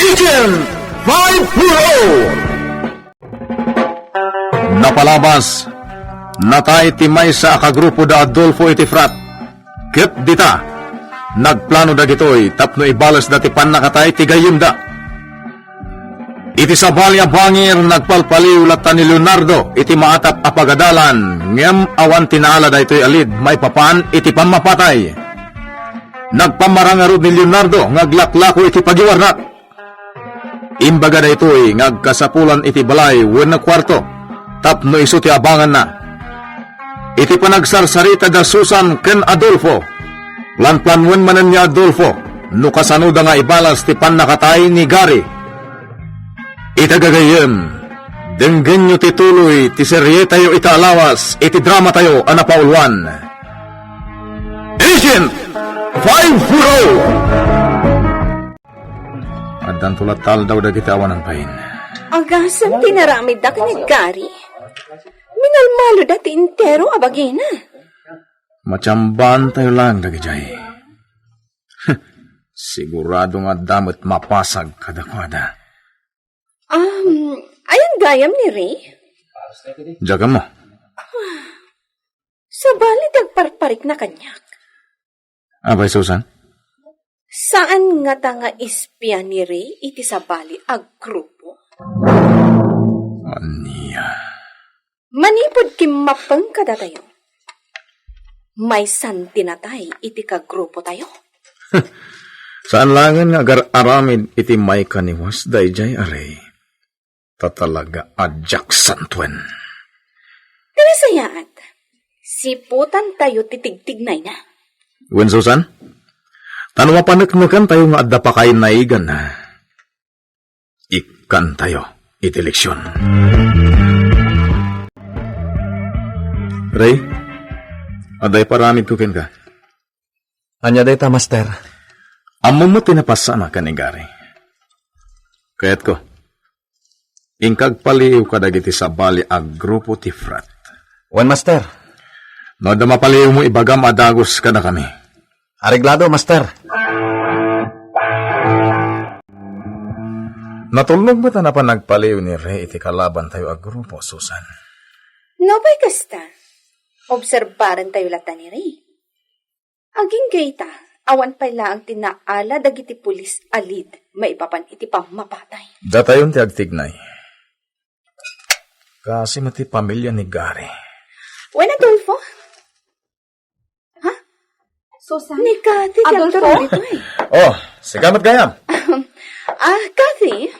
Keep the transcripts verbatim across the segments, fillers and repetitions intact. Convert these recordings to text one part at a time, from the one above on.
Agent five four oh. Napalabas, natay ti maysa a kagrupo da Adolfo iti frat. Ket dita, nagplano dagitoy tapno ibalesda ti pannakatay ti gayyemda. Iti sabali a bangir, nagpalpaliw latta ni Leonardo iti maatap a pagadalan, ngem awan ti naala daytoy a lead maipapan iti pammapatay. Nagpammarangarud ni Leonardo nga aglaklako iti pagiwarnak. Imbaga daytoy nga agkasapulan iti balay wenno kuarto tapno isu ti abanganna. Iti panagsarsarita da Susan ken Adolfo, planplanuen manen ni Adolfo no kasanoda nga ibalas ti pannakatay ni Gary. Ita gagayyem, denggenyo ti tuloy ti serietayo ita a lawas iti dramatayo a napauluan, Agent five four oh. Addanto latta aldaw dagiti awanan pay. Agasem ti naramidda ken ni Gary. Minalmaloda ti entero a bagina. Makiambaantayo laeng dagijay. Sigurado nga adda met mapasag kadakuada. Um, ayan gayam ni Ray? Diak ammo. Sabali ti agparparikna kaniak. Apay, Susan? Saan ngata nga espia ni Ray iti sabali a grupo? Ania? Manipud kimmapeng kadatayo, maysan ti natay iti kagrupotayo. Saan laengen nga agar-aramid iti maikaniwas daydiay a Ray. Ta talaga a diak santuen. Ti nasayaat, siputantayo ti tigtignayna. Wen, Susan? Ta no mapaneknekantayo nga adda pakaynaiganna, ikkantayo iti leksion. Ray, adda iparamidko kenka. Ania dayta, Master? Ammom met ti napassanak ken ni Gary. Kayatko, inka agpaliiw kadagiti sabali a grupo ti frat. Wen, Master. No adda mapaliiwmo, ibagam a dagus kadakami. Areglado, Master. Natulnog met a napan nagpaliiw ni Ray iti kalabantayo a grupo, Susan. Nupay kasta, obserbarantayo latta ni Ray. Agingga ita, awan pay laeng ti naala dagiti pulis a lead maipapan iti pammapatay. Datayon ti agtignay. Kaasi met ti pamilya ni Gary. Wen, Adolfo? Ha? Susan? Ni Cathy ti Adolfo? Agturong ditoy. Oh, sika met gayam. Ah, Cathy,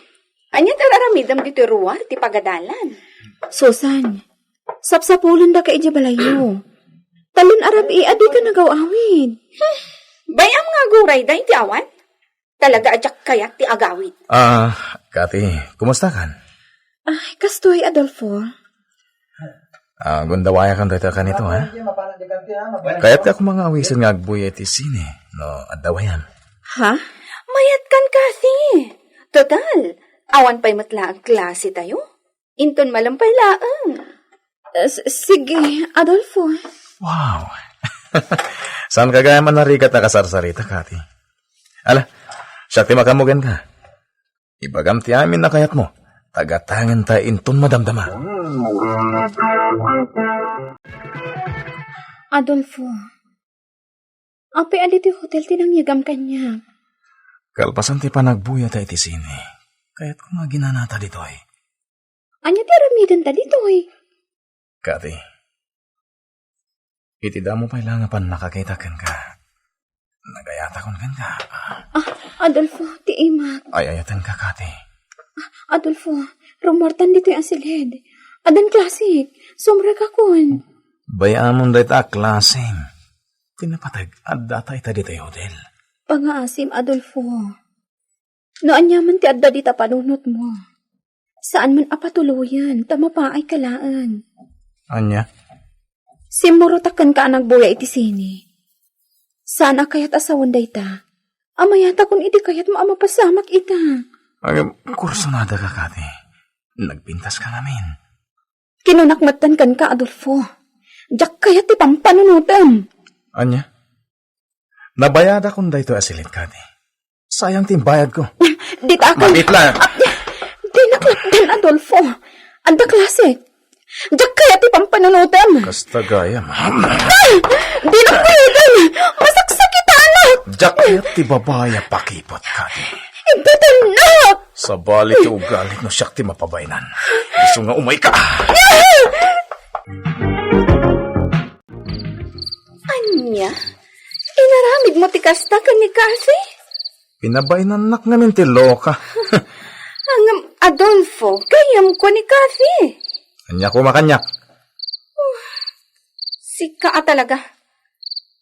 ania ti ar-aramidem ditoy ruar ti pagadalan? Susan, sapsapulendaka idiay balayyo. Talon a rabii a dika nagaw-awid. Hmm, bay-am nga agurayda iti awan? Talaga a diak kayat ti agawid. Ah, Cathy, kumustakan? Ah, kastoy, Adolfo. Ah, gundawayakon dayta kanito, ha? Kayatka koma nga awisen nga agbuya iti sine, no adda wayam. Ha? Mayatkan, Cathy. Total, awan pay met laeng klasetayo. Inton malem pay laeng. Eh, s-, sige, Adolfo. Wow! Saan ka gayam a narigat a kasarsarita, Cathy? Ala, siak ti makammo kenka. Ibagam ti amin a kayatmo. Tagatangenta inton madamdama. Adolfo, apay a ditoy hotel ti nangyegam kaniak? Kalpasan ti panagbuyata iti sine, kayatko nga aginanata ditoy. Ania ti aramidenta ditoy? Cathy, iti damo pay la nga pannakakita kenka, nagayatakon kenka. Ah, Adolfo, ti imak. Ay-ayatenka, Cathy. Ah, Adolfo, rumuartan ditoy a siled. Addan klasik. Sumrekakon. Bay-amon dayta a klasem. Ti napateg, addata ita ditoy hotel. Pangaasim, Adolfo. No aniaman ti adda dita panunotmo, saan man a patuloyen, ta mapaayka laeng. Ania? Simmurotak kenka a nagbuya iti sine. Saan a kayat a sawen dayta. Amayatakon idi kayatmo a mapasamak ita. Agam, kursunada ka, Cathy. Nagpintas ka ngamin. Kinunak metten kenka, Adolfo. Diak kayat ti pampanunotem. Ania? Nabayadakon daytoy a siled, Cathy. Sayang ti imbayadko. Dita ka. Mabit lang. Ah, dinak lapdan, Adolfo. Adda klase. Diak kayat ti pampanunotem. Kasta gayam. Dinak pweden. Masaksakitanak. Diak kayat ti babai a pakipot kadi. Imbitanak. Sabali ti ugalim no siak ti mapabaenan. Isu nga umayka. Ania? Inaramidmo ti kasta ken ni Kathy? Pinabaenannak ngamin ti loka. Ngem, Adolfo, gayyemko ni Kathy. Ania koma kaniak? Sika a talaga.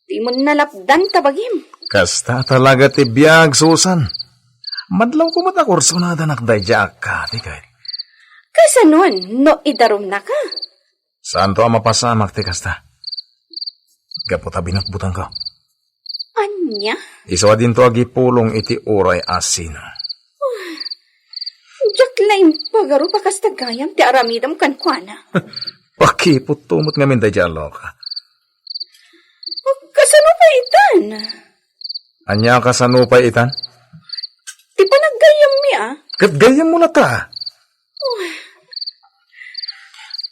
Dimo nalapdan ta bagim. Kasta talaga ti biag, Susan. Madlawko met a kursunadanak daydiay a Kathy ket. Kasanon no idarumnaka? Saanto a mapasamak ti kasta. Gapu ta binutbutengko. Ania? Isu a dinto agipulong iti uray a sino. Diak la impagarup a kasta gayam ti aramidem kenkuana. Pakipotto met ngamin daydiay a loka. Kasano pay itan? Ania a kasano pay itan? Ti panaggayyemmi a. Ket gayyemmo latta.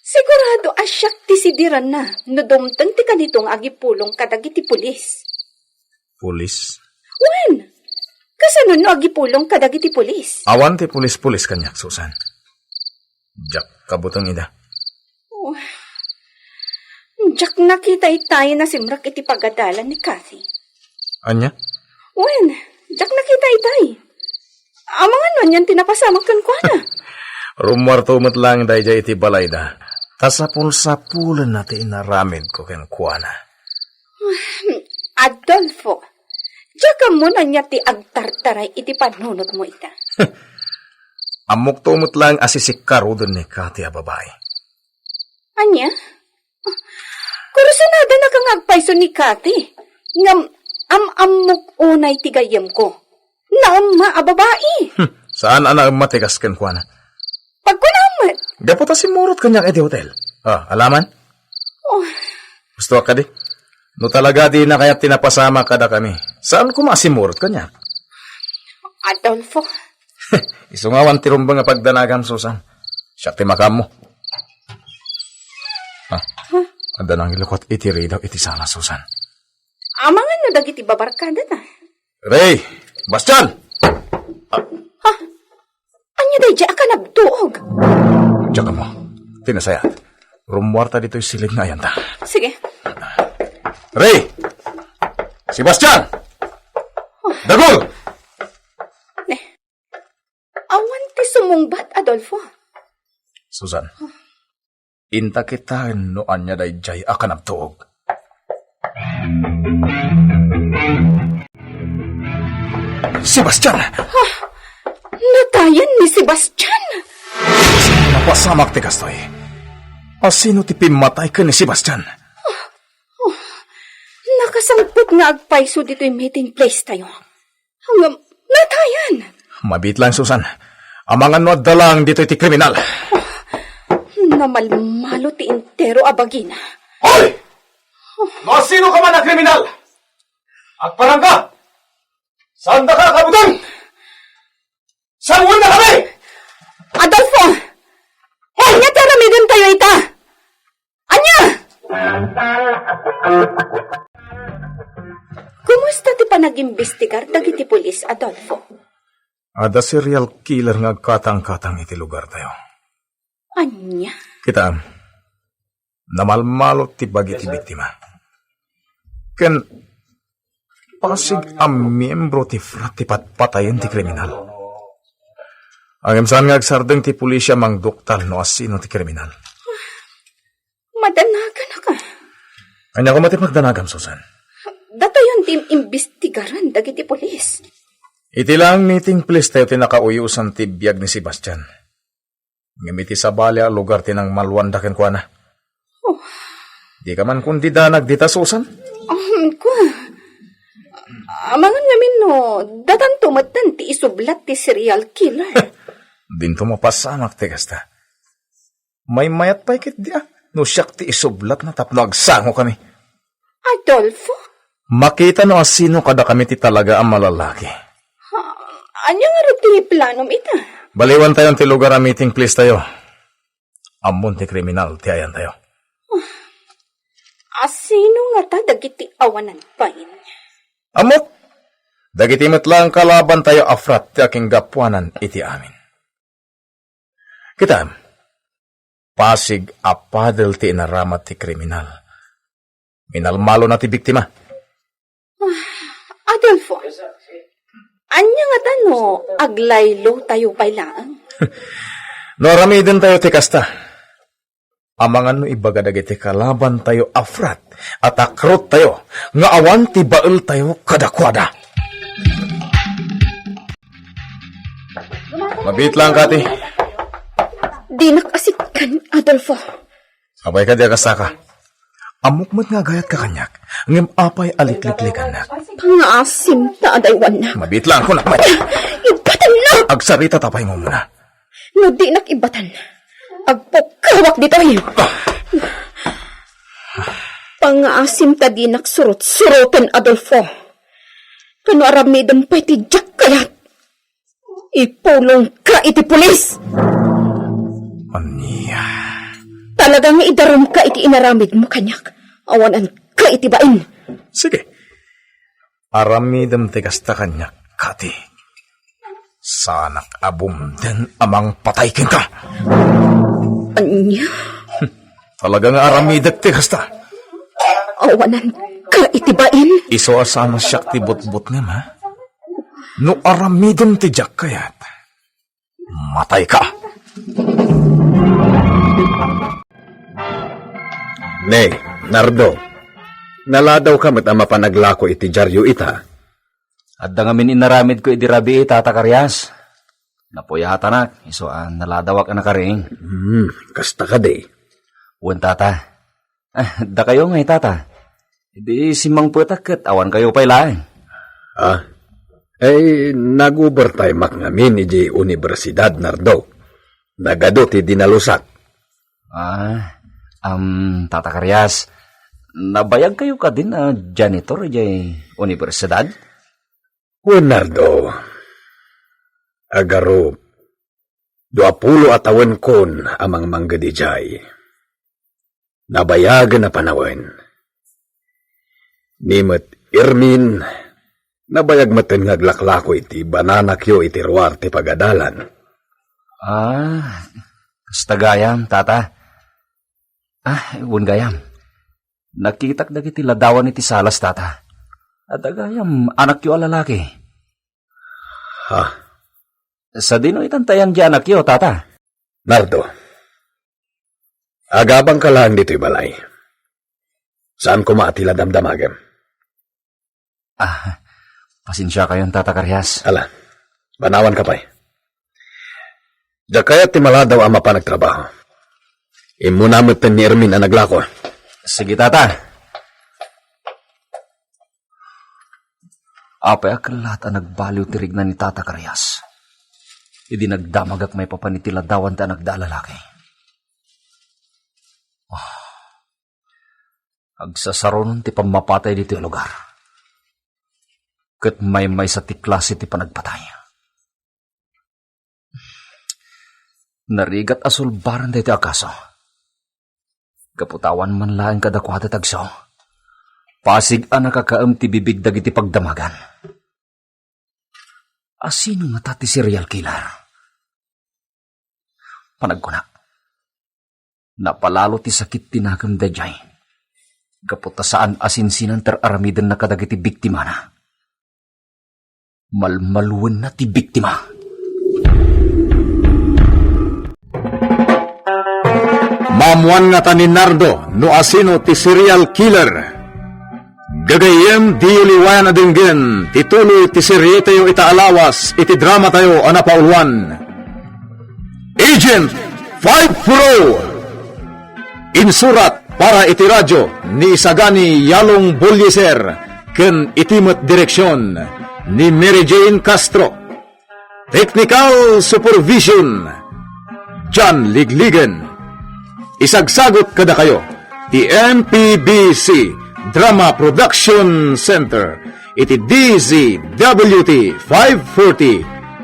Sigurado a siak ti sidiranna no dumteng ti kanito nga agipulong kadagiti pulis. Pulis? Wen, kasano no agipulong kadagiti pulis? Awan ti pulis-pulis kaniak, Susan. Diak kabuteng ida. Oh, diak nakita itay a simrek iti pagadalan ni Kathy. Ania? Wen, diak nakita itay. Amangan no anian ti napasamak kenkuana. Rummuarto met laeng daydiay iti balayda. Ta sapul-sapulenna ti inaramidko kenkuana. Adolfo, diak ammo no ania ti agtartaray iti panunotmo ita. Ammokto met laeng a sisikkaruden ni Kathy a babai. Ania? Kursunadana ka nga agpayso ni Kathy. Ngem am-ammok unay ti gayyemko. Naemma a babai. Hmm, saan a naemma ti kas kenkuana? Pagkunam met. Gapu ta simmurot kaniak iti hotel. Ah, alaman? Oh. Gusto kadi? No talaga dina kayat ti napasamak kadakami, saan koma a simmurot kaniak? Adolfo. Isu nga awan ti rumbeng a pagdanagam, Susan. Siak ti makaammo. Ah, adda nangilukot iti ridaw iti sala, Susan. Amangan no dagiti babarkadata. Ray! Bastian! Ha? Ania daydiay a kanabtuog? Diak ammo. Ti nasayaat. Rummuarta ditoy silid nga ayanta. Sige. Ray! Si Bastian! Dagul! Ne. Awan ti sumungbat, Adolfo. Susan, inta kitaen no ania daydiay a kanabtuog. Sebastian! Ah, natayen ni Sebastian! Napasamak ti kastoy. A sino ti pimmatay ken ni Sebastian? Oh, nakasangpet nga agpayso ditoy meeting place tayo. Ngem, natayen! Mabiit lang, Susan. Amangan no adda lang ditoy ti kriminal. Namalmalo ti entero a bagina. Hoy! No sino ka man a kriminal, agparang ka! Saan da ka kabutang? Saan da kami? Adolfo! Hoy! Ania ti aramiden tayo ita? Ania? Kumusta ti panagimbestigar dagiti pulis, Adolfo? Adda serial killer nga agkatangkatang iti lugar tayo. Ania? Kita, namalmalo ti bagi ti biktima. Ken pasig a miyembro ti frat ti patpatayen ti kriminal. Ngem saan nga agsardeng ti pulisya mangduktal no asino ti kriminal. Madanaganaka. Ania koma ti pagdanagam, Susan? Datayon ti imbestigaran dagiti pulis. Iti lang meeting place tayo ti nakauyosan ti biag ni Sebastian. Ngem iti sabali a lugar ti nangmalwanda kenkuana. Oh. Di ka man kundi danag dita, Susan? Um, kua. Amangan ngamin no, datanto metten ti isublat ti serial killer. Dinto mapasamak ti kasta. Maymayat pay ketdi a, no siak ti isublatna tapno agsango kami. Adolfo? Makita no asino kadakami ti talaga a malalaki. Ah, Ania ngarud ti planom ita? Baliwantayon ti lugar a meeting place tayo. Ammon ti kriminal ti ayantayo. Asino ngata dagiti awanan bain? Ammok, dagiti met laeng kalabantayo a frat ti akinggapuanan iti amin. Kitaem, pasig a padel ti inaramat ti kriminal. Minalmalona ti biktima. Ah, Adolfo, ania ngata no aglaylo tayo pay laeng? No aramiden tayo ti kasta, amangan no ibaga dagiti kalaban tayo a frat a takrot tayo nga awan ti bael tayo kadakuada. Mabitlang, Kati. Dinak asikkan, Adolfo. Apay ka di agastaka? Ammok met nga agayat ka kaniak, ngem apay a likliklikannak? Pangaasim ta adaywannak. Mabitlang ko nakman. Ibatannak! Agsarita ta pay mo muna. No dinak ibatan, agpukkawak ditoy. Pangaasim ta dinak surot-suroten, Adolfo. Kano aramidem pay ti diak kayat? Ipulongka iti pulis! Ania? Talaga nga idarumka iti inaramidmo kaniak. Awananka iti bain. Sige. Aramidem ti kasta kaniak, Kati. Saanak a bumden a mangpatay kenka. Ania? Talaga nga aramidek ti kasta. Awananka iti bain. Isu a saan a siak ti butbutngem, ha? No aramidem ti diak kayat, matayka. Ne, Nardo, naladawka met a mapan aglako iti diario ita. Adda ngamin inaramidko idi rabii, Tata Karias. Napuyatanak, isu a naladawak a nakaring. Hmm, kasta kadi? Wen, Tata. Ah, dakayo ngay, Tata. Idi simmangpetak ket awankayo pay laeng. Ah, eh, nag-overtime-ak ngamin idi universidad, Nardo. Nagadu ti dinalusak. Ah, um, Tata Karias, nabayagkayo kadin a janitor idiay universidad? Wen, Nardo, agarup, duapulo a tawenkon a mangmangged idiay. Nabayagen a panawen. Ni met Irmin, nabayag metten nga aglaklako iti bananakyo iti ruar ti pagadalan. Ah, kasta gayam, Tata. Ah, wen gayam. Nakitak dagiti ladawan iti salas, Tata. Adda gayam anakyo a lalaki. Ha? Sadino itan ti ayan ti anakyo, Tata? Nardo, agabangka laeng ditoy balay. Saan koma a ti la damdamagem. Ah, pasensiakayon, Tata Karias. Ala, banawanka pay. Diak kayat ti maladaw a mapan agtrabaho. Immuna metten ni Ermin a naglako. Sige, Tata. Apay a kellat a nagbaliw ti rigna ni Tata Karias idi nagdamagak maipapan iti ladawan ti anakda a lalaki. Ah, agsasarunon ti pammapatay ditoy a lugar. Ket maymaysa ti klase ti panagpatay. Narigat a sulbaren daytoy a kaso. Gapu ta awan man laeng kadakuada ti agso, pasig a nakakaem ti bibig dagiti pagdamagan. Asino ngata ti serial killer? Panagkunak, napalalo ti sakit ti nakem daydiay. Gapu ta saan a sinsinan ti ar-aramidenna kadagiti biktimana. Malmaluenna ti biktima. Maammoan ngata ni Nardo no asino ti serial killer. Gagayyem, diyo liwayan a denggen ti tuloy ti serietayo ita a lawas iti dramatayo a napauluan, Agent five Pro. Insurat para iti radyo ni Isagani Yalong Bolieser ken iti met direksion ni Mary Jane Castro. Technical supervision, John Ligligan. Isagsagut kadakayo ti M P B C Drama Production Center iti D Z W T five forty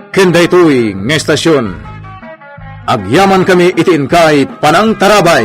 Ken daytoy nga estasion, agyamankami iti inkay panangtarabay.